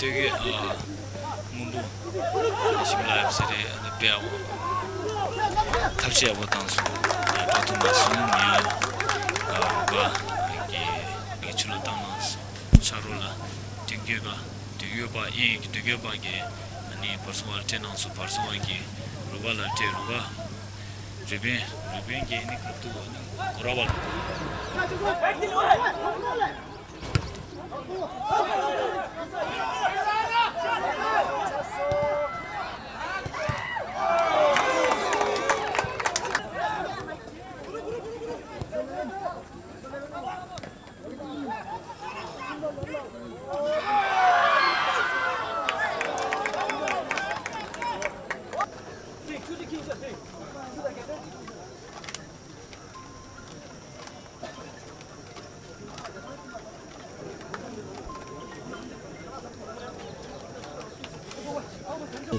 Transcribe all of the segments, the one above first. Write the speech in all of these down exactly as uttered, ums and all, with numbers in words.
སྟོད་གཡོན་ཨ་སྔོན་པོ་ཞིམ་ལ་ཡབ་ཟེར་རེད། ཨ་ནི་དཔེ་ཡག་པོ་ཐབས་ཤེས་ཡག་པོ་བཏང་སོང་། ཨ་འགྲོ་ཐུབ་མ་སོང་། མི་ཡང་ཨ་རུ་པ་གི་གི་ཆུ་ལོ་བཏང་གནང་སོང་། ཕྱག་རོགས་ལ་དོན་གྱོད་པ་དོན་གྱོད་པ་ཨེ་ཡིན་གྱི་དོན་གྱོད་པ་གི་ཨ་ནི་བར་སོང་བ་ལ་སྤྲད་གནང་སོང་། བར་སོང་བ་གི་རུ་པ་ལ་སྤྲད། རུ་པ་རུ་པན་རུ་པན་གི་ཨ་ནི་ཁ་ཐུག་ཨ་ནི་གོ་ར་བ་ལ།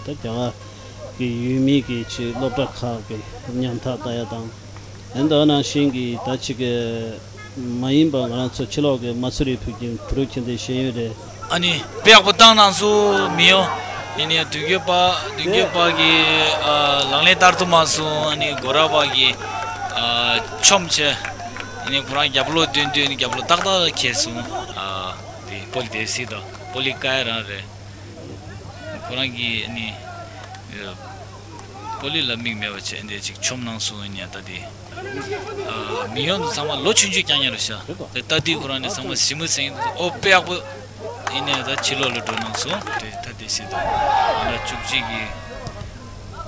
ད་རྒྱ་གར་གྱི་ཡུལ་མི་གི་ཆེད་སློབ་གྲྭ་ཁག་གི་ཉམ་ཐག་ལྟ་ཡ་དང་། ཨ་ནི་ད་ནང་བཞིན་གྱི་ད་ཅིག་མ་ཡིན་པ་ང་རང་ཚོ་ཕྱི་ལོགས་ཀྱི་མ་སུ་རི་བོད་ཀྱི་བུ་ཕྲུག་ཁྱིམ་སྡེ་ཤེས་ཡོན་རེད། ཨ་ནི་དཔེ་ཡག་པོ་བཏང་གནང་སོང་མི་ཡོང་། ཡིན་ནའི་དུས་འགྱུར་པ་དུས་འགྱུར་པ་གི་ཨ་ལག་ལེན་བསྟར་ཐུབ་མ་སོང་། ཨ་ནི་གོ་ར་བ་གི་ཨ་ཆོམ་ཆེ། ཡིན་ནའི་ཁོ་རང་རྒྱབ་ལོག་སྟོན་དུས་ནི་རྒྱབ་ལོག་ཏག་ཏག་ཁེལ་སོང་། ཨ་དེ་པོ་ལི་དེ་སྲིད་དོ་པོ་ལི་ཀའི་རང་རེད། ཁོ་རང་གིས་ཨ་ནི་ཨ་པོ་ལི་ལ་མིག་མེད་པ་བྱས་འདི་ཅིག་ཆོམ་གནང་སོང་། ཡིན་ནའི་ད་དེ། ཨ་མི་ཡོང་དུ་ཚང་མ་ལོ་ཆུང་ཆུང་རྐྱང་རྐྱང་རེད་ཤག་དེ་ལྟ་དུས་ཁོ་རང་ནི་ཚང་མ་གཟིགས་མོ་ཟིན་འོ་དཔེ་ཡག་པོ། ཡིན་ནའི་ད་ཕྱི་ལོགས་ལ་འགྲོ་གནང་སོང་། དེ་ད་དེ་སྲིད་དོ་ཨ་ན་བཅུ་གཅིག་གི་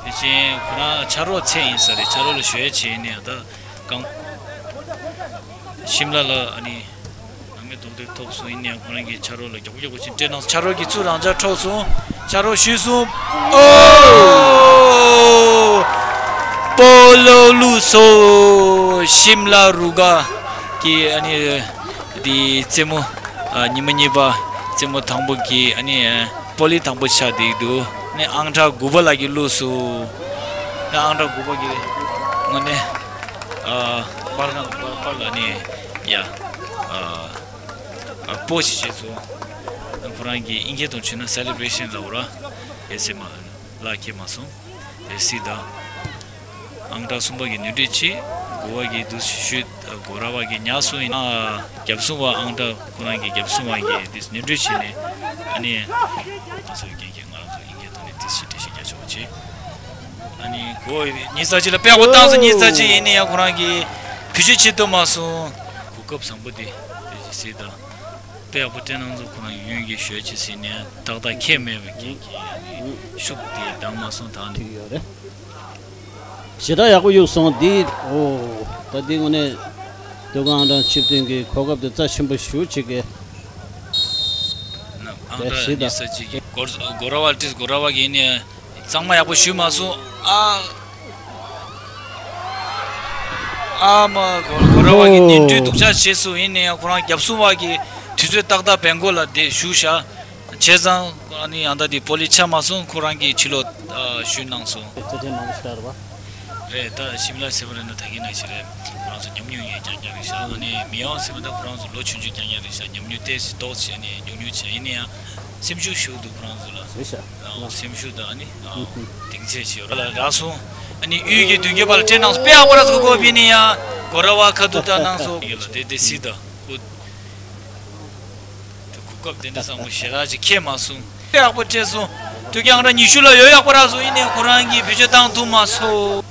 དེ་བཞིན་ཁོ་རང་ཕྱག་རོགས་ཚད་ཡིན་ས་རེད། ཕྱག་རོགས་ལ་ཞུ་ཡ་བྱས། ཡིན་ནའི་ད་གང་ཤིམ་ལ་ལ་ཨ་ནི་ནང་མི་རྡོག་རྡོག་ཐོབ་སོང་། ཡིན་ནའི་ཁོ་རང་གིས་ཕྱག་རོགས་ལ་མགྱོགས་པོ་མགྱོགས་པོ་ཕྱིན་སྤྲད་གནང་། ཕྱག་རོགས་ཀྱིས་ཚུར་རང་འཇགས་འཕྲོག་སོང་། ཕྱག་རོགས་ཞུས་སོང་། ཨོ། སྤོ་ལོ་བླུགས་སོང་། ཤིམ་ལ་རུ་ག་གི་ཨ་ནི་དེ་རྩེད་མོ་ཨ་ཉི་མ་གཉིས་པ་རྩེད་མོ་དང་པོ་གི་ཨ་ནི་པོ་ལི་དང་པོ་ཆགས་བསྡད་འདུག་ནི་ཨང་གྲངས་དགུ་པ་ལགས་ཀྱིས་བླུགས་སོང་། ནི་ཨང་གྲངས་དགུ་པ་གི་ངོས་ནས་ཨ་པར་ཁང་པར་པར་ལ་ནི་ཡ་ཨ་ཨ་པོ་ཞིག་བྱས་སོང་། ཁོ་རང་གིས་ཨིན་སྐད་ཐོག་བྱས་ན་སེ་ལེ་བྷ་རེ་ཤན་ལབ་ར། ཨེ་སེ་མ་ལགས་ཁྱེད་མ་སོང་། ཨེ་སི་དང་། ཨང་གྲངས་གསུམ་པ་གི་ནོར་འཁྲུལ་བྱས། དགུ་པ་གི་འདུག་ཞུས། གོ་ར་བ་གི་ཉག་སོང་ཡིན། ཨ་བརྒྱབ་སོང་བ། ཨང་གྲངས་ཁོ་རང་གི་བརྒྱབ་སོང་བ་གི་འདུག་ནོར་འཁྲུལ་བྱས་ནས་ཨ་ནི། ང་ཚོ་རྒན་གྱིས་ང་རང་ཚོ་ཨིན་སྐད་ཐོག་ནས་འདུག་ཞུ་འགྲེལ་བཤད་རྒྱག་ཆོག་པ་བྱས། ཨ་ནི་གོ་ཉིས་རྩ་གཅིག་ལ་དཔེ་ཡག་པོ་བཏང་སོང་། ཉིས་རྩ་གཅིག་ཡིན་ནའི་ཡང་ཁོ་རང་གིས་བེད་སྤྱོད་བྱེད་ཐུབ་མ་སོང་། གོ་སྐབས་བཟང་པོ་དེ་དེ་བཞིན་སྲིད་དང་། དཔེ་ཡག་པོ་སྤྲད་གནང་སོང་། ཁོ་རང་ཡུན་གྱིས་ཞོལ་གྱིས་ཟིན་ནས་ཏག་ཏག་ཁྱད་མེད་པའི་རྐྱེན་གྱིས་ཤུགས་དེ་འདང་མ་སོང་། ད་ནི་ཐུག་ཡོད་རེད། ཞེ་དྲག་ཡག་པོ་གཡུགས་སོང་། འདི་ཨོ་ད་འདི་དངོས་གནས་སྟོད་ཁང་དང་ཆིབས་བསྟན་གྱི་གོ་སྐབས་དེ་རྩ་ཆེན་པོ་ཞུ་བྱེད་ཀྱི། ཨང་གྲངས་ཉི་ཤུ་རྩ་གཅིག་གི་གོ་ར་བ་ཏིས་གོ་ར་བ་གི་ནས་གཙང་མ་ཡག་པོ་ཞུས་མ་སོང་། ཨ། ཨ་མ་གོ་གོ་ར་བ་གི་ནས་འགྲུལ་སྡུག་ཅག་བྱས་སོང་། ཡིན་ནའི་ཁོ་རང་རྒྱབ་སྲུང་བ་གི་དུས་ཚོད་ཏག་ཏག་བེང་གོ་ལ་བསྡད་བཞུགས་ཤག་བྱས་ཙང་ཨ་ནི་ཨ་ད་དེ་པོ་ལི་ཆགས་མ་སོང་། ཁོ་རང་གིས་ཕྱི་ལོགས་ཨ་ཞུས་གནང་སོང་། རྩེད་འགྲན་མང་པོ་ཞིག་རེད་པ། རེད། ད་ཤིམ་ལ་ཟེར་བ་རེད་ན་ད་གིན་ནང་བཞིན་རེད། ང་རང་ཚོ་ཉམས་མྱོང་ཡོད་རྐྱང་རྐྱང་རེད་ཤག་ཨ་ནི་མི་ཡོང་ཟེར་བ་ད་ཁོ་རང་ཚོ་ལོ་ཆུང་ཆུང་རྐྱང་རྐྱང་རེད་ཤག་ཉམས་མྱོང་ཏོག་ཙམ་ཏོག་ཙམ་ཨ་ནི་ཉུང་ཉུང་བྱས། ཡིན་ན་ཡང་སེམས་ཤུགས་ཞུགས་འདུག་ཁོ་རང་ཚོ་ལ། རེད་ཤག་ཨ་སེམས་ཤུགས་དང་ཨ་ནི་ཨ་ཨུ་ཧུ། གདེང་ཚོད་བྱས་ཡོད་ར་རག་སོང་། ཨ་ནི་དབུས་ཀྱི་མདུན་སྐྱོད་པ་ལ་སྤྲད་གནང་སོང་། དཔེ་ཡག་པོ་ར་ཚོ་གོ་བི་ནི་ཡང་གོ་ར་བ་ཁ་ཐུག་ད་གནང་སོང་། ཡོད་ལ་དེ་དེ་སྲིད་ད་ཁོ། དེ་གོ་སྐབས་དེ་འདྲ་བཟང་པོ་ཞེ་དྲག་ཅིག་ཁེལ་མ་སོང་། དཔེ་ཡག་པོ་སྤྲད་སོང་། དུས་ཀྱང་ར་ཉི་ཤུ་ལ་ཡོད་ཡག་པོ་རག་སོང་། ཡིན་ནའི་ཁོ་རང་གིས་བེད་སྤྱོད་བཏང་ཐུབ་མ་སོང་།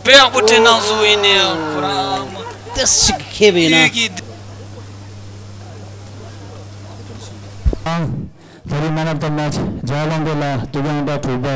དཔེ་ཡག་པོ་སྤྲད་གནང་སོང་། ཡིན་ནའི་ཁོ་རང་ཏེས་ཞིག་ཁེལ་བས་ན། ཡུལ་གྱི། ད་རེས་Man of the Match ཇ་ལང་གོ་ལ་དུས་ཀྱང་ར་དྲུག་པ།